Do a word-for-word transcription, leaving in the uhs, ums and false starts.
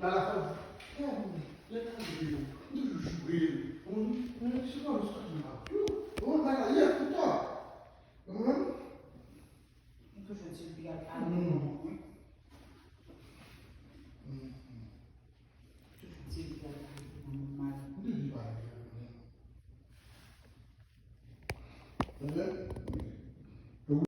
Lala fò di, lè nan rive yo, m toujou joure l. Ou konprann? Se pa yon sòt nan ap yo. Ou konprann? Bagay yè pou tò. Ou konprann? M toujou di l pou y al pale pou moun wi. Toujou di l pou y al pale pou moun mal. M toujou pale pou moun. Tande?